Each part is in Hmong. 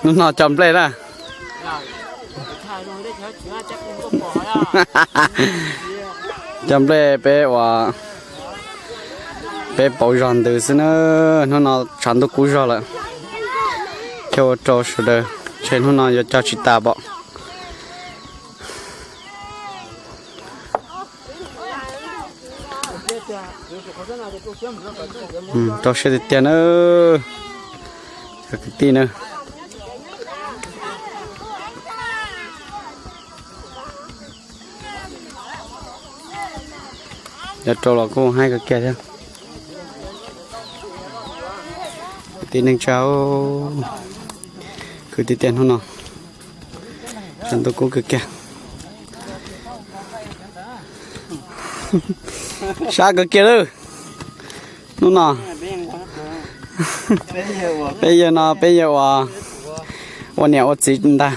Hnub no cog nplej na. Cog nplej peb ua, peb pauv zog ntws xwb na. Hnub no tshav ntuj kub zog lawm. Cog ua rau sawv daws, ntshe hnub no yuav cog tsis tas pom. Rau siab tiag tiag na, cov kwv tij na. Cov rau los kuj haib kawg kiag thiab. Kwv tij neej tsa, kwv tij tiag hnub no, tshav ntuj kub kawg kiag. Sab kawg kiag lawm. Hnub no peb yawg no peb yawg ua, ua niam ua txiv ntag.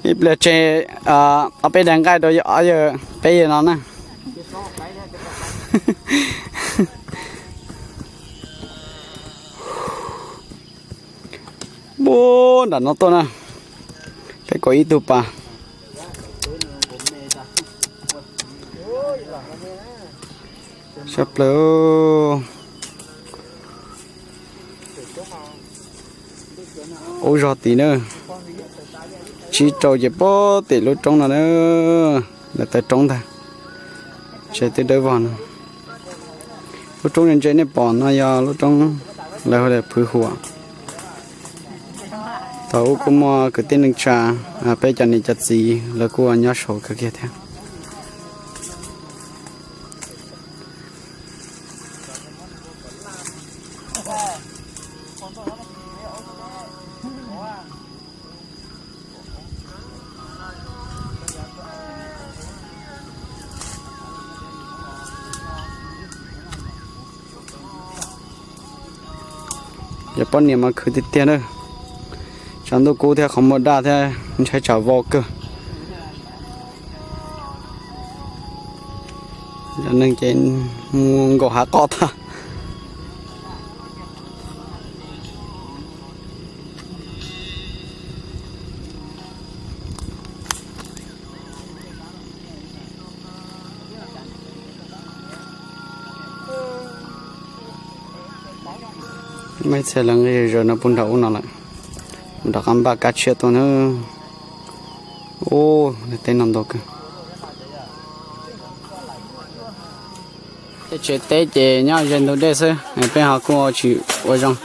Ib pliag tseg ob peb daim nqaij rau ob yawg peb yawg no na. Puag nram no tuaj na, peb kaum ib tug pas. Sab plaws. Ub zog tid na, tsib rau ces puag tim lub roob no na, lawv taw roob ntag, tsev twb dawb vog no. Lub roob ntse ntse nej pom no yog lub roob lawv hu tias Phwv Huam. Thaum ub kuj muaj kwv tij neej tsa, peb cov niam cov txiv lawv kuj nyob saud kawg kiag thiab. Cov poj niam mas khwv tiag tiag na. Tshav ntuj kub thiab qhov muag daj thiab ntshai tsam vau kawg. Cov neeg ces mus nkaum hav qoj tag. Mej txhia lawv nqis zaws no puag nram ub no lawm, rov qab npaj kab tshiab tuaj na. Ub, teb no ntau kawg. Tej tsev teb ces nyob ze ntug dej xwb, peb ho kuj tsis ua zoo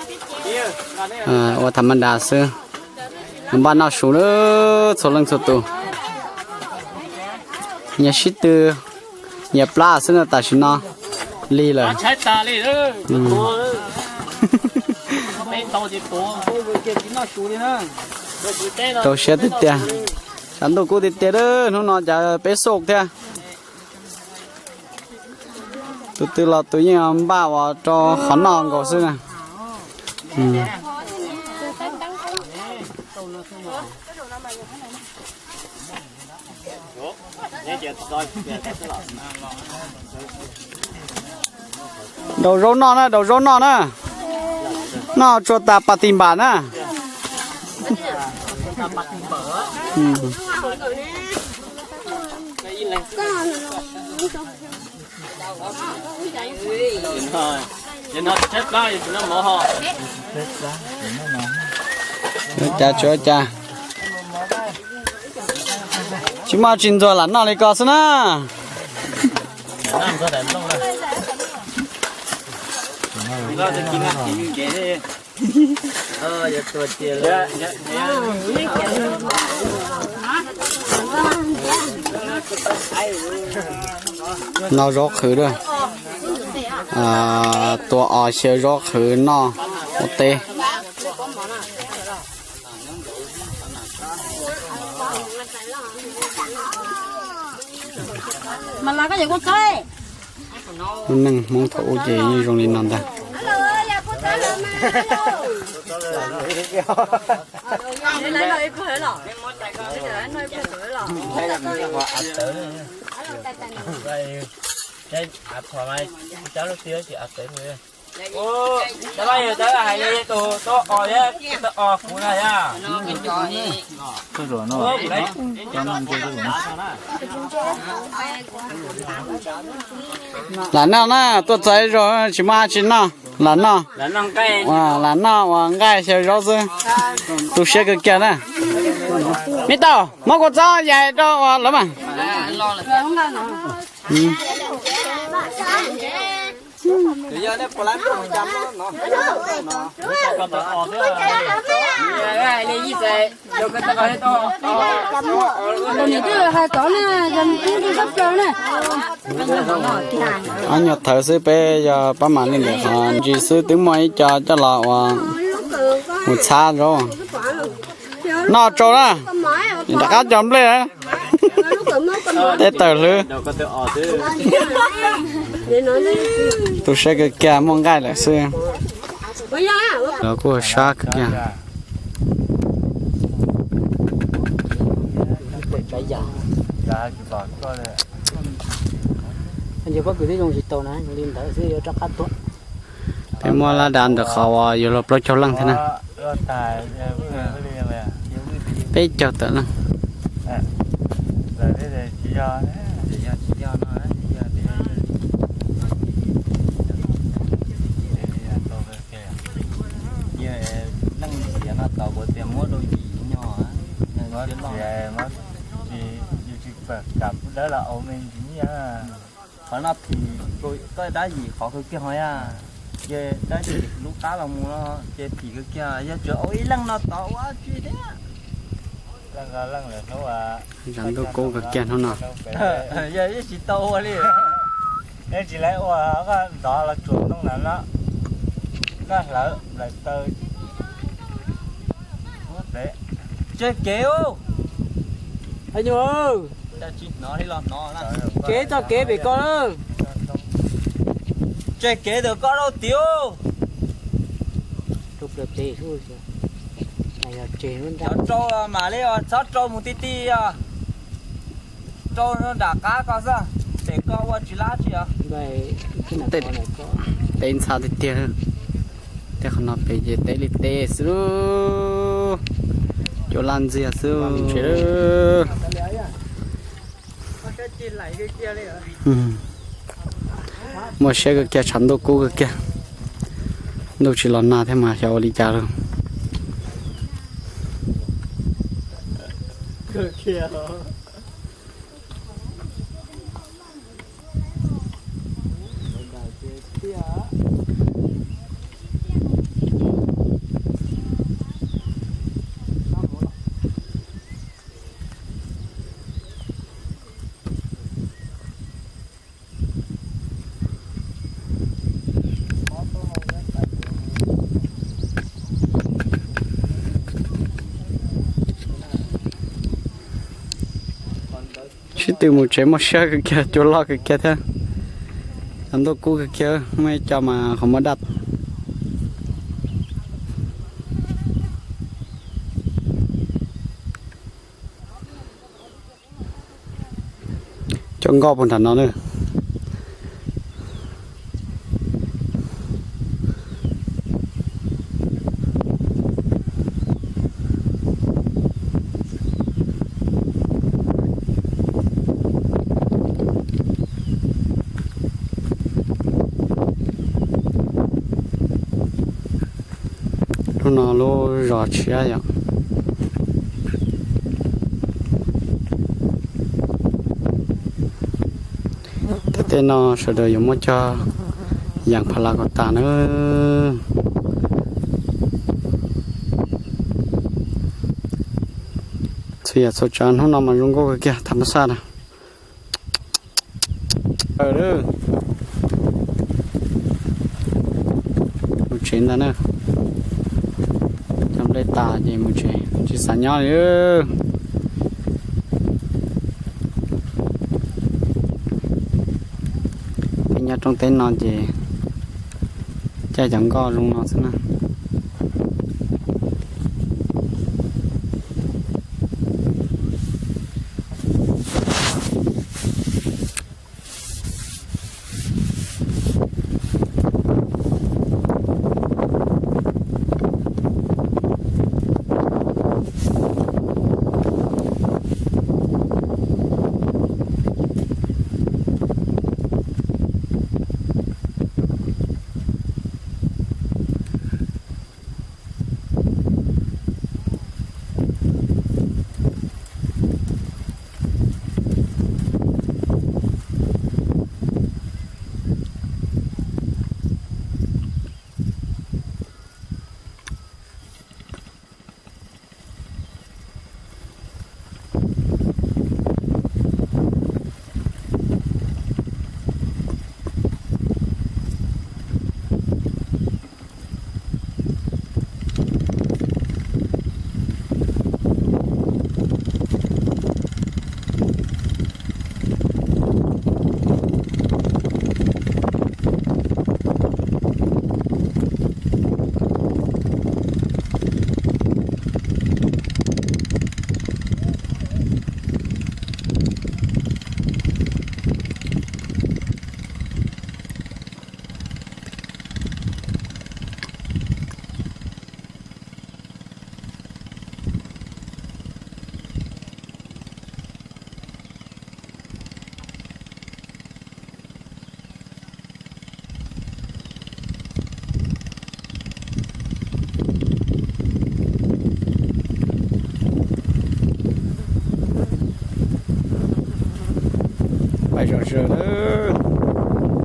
ua tham ma das xwb. Npaj noj su lawm txhua leej txhua tus. Nyias sib tw, nyias plab xwb no tam sim no lig lawm. Rau siab tiag tiag. Tshav ntuj kub tiag tiag, hnub no cas peb xauj thiab. Tus twg los tus yeej npaj ua rau qhov noj nkaus xwb na. Daus zaub noj na, daus zaub noj na. Noj tsuas tas pas tis npam na. Ua cas tsis ua cas, tsis muaj tsis ntxuag lam noj li ko xwb na. Noj zaub qhwv, tua os xyaw zaub qhwv noj ua teb. Lub neej Hmoob thaum ub ces yeej zoo li no ntag. Lam noj na, tuaj txog ib zaug tsis muaj dab tsi noj, lam noj. Lam noj uas nqaij xyaw zaub xwb. Tu siab kawg kiag na. Me tau, muab kua txob yais rau uas lawv mas. Ob nyuag thawv xwb peb yog pab mam li ntawm qhov ntsis xwb twb muaj ib co coj los uas mus txhab zaub. Noj tsau na, rov qab cog nplej. Tej tawm hlwb. Tu siab kawg kiag muaj nqaij lawm xwb. Lawv kuj sab kawg kiag. Peb muab lab dav ntawm qhov uas yuav luag plaub caug leej thiab na. Peb caug tawm leej. Qhov no phim koj dab yim qhov kawg kiag hos yaj. Ces dab yim lub qab los mus no ces phim kawg kiag, yog tsuas ua ib leeg no tod ua tsi thiab. Zam ntuj kub kawg kiag hnub no. Yog yeej tsis tau ua li. Yeej tsis laiv ua, koj ntov los tsuas ntoo ntawd no, koj hlawv nplaim taw. Tseg kev, kev txoj kev pem ko. Tseg kev ntawm koj lauj tim. Cov rau mam li os, txhob rau mus ti ti os. Rau nram qab ko xwb, pem ko ua tsis lab tsi os. Teb ntxhab tiag tiag. Tej qhov no pem ces teb li teb xwb, cua laj ntxiag xwb. Muaj siab kawg kiag, tshav ntuj kub kawg kiag. Ntuj tsis los nag thiab mas xyov ua li cas lawm. Sib tw mus tsev muaj siab kawg kiag, cua loj kawg kiag thiab. Cov ntuj kub kawg kiag, muaj ib co mas qhov muaj daj. Cov nkoj puag nram no na. Lub no lub zos tshiab yom. Tej no sawv daws yuav muab cog yees pha la kom tas na. Txhua yam txhua tsav hnub no mas zoo nkauj kawg kiag tham mas xaj na. Mus tsev ntag na. Cog nplej tas ces mus tsev, tsis xav nyob li. Peb nyob rooj teb no ces caij cov nkoj zoo no xwb na. Zom zaws na.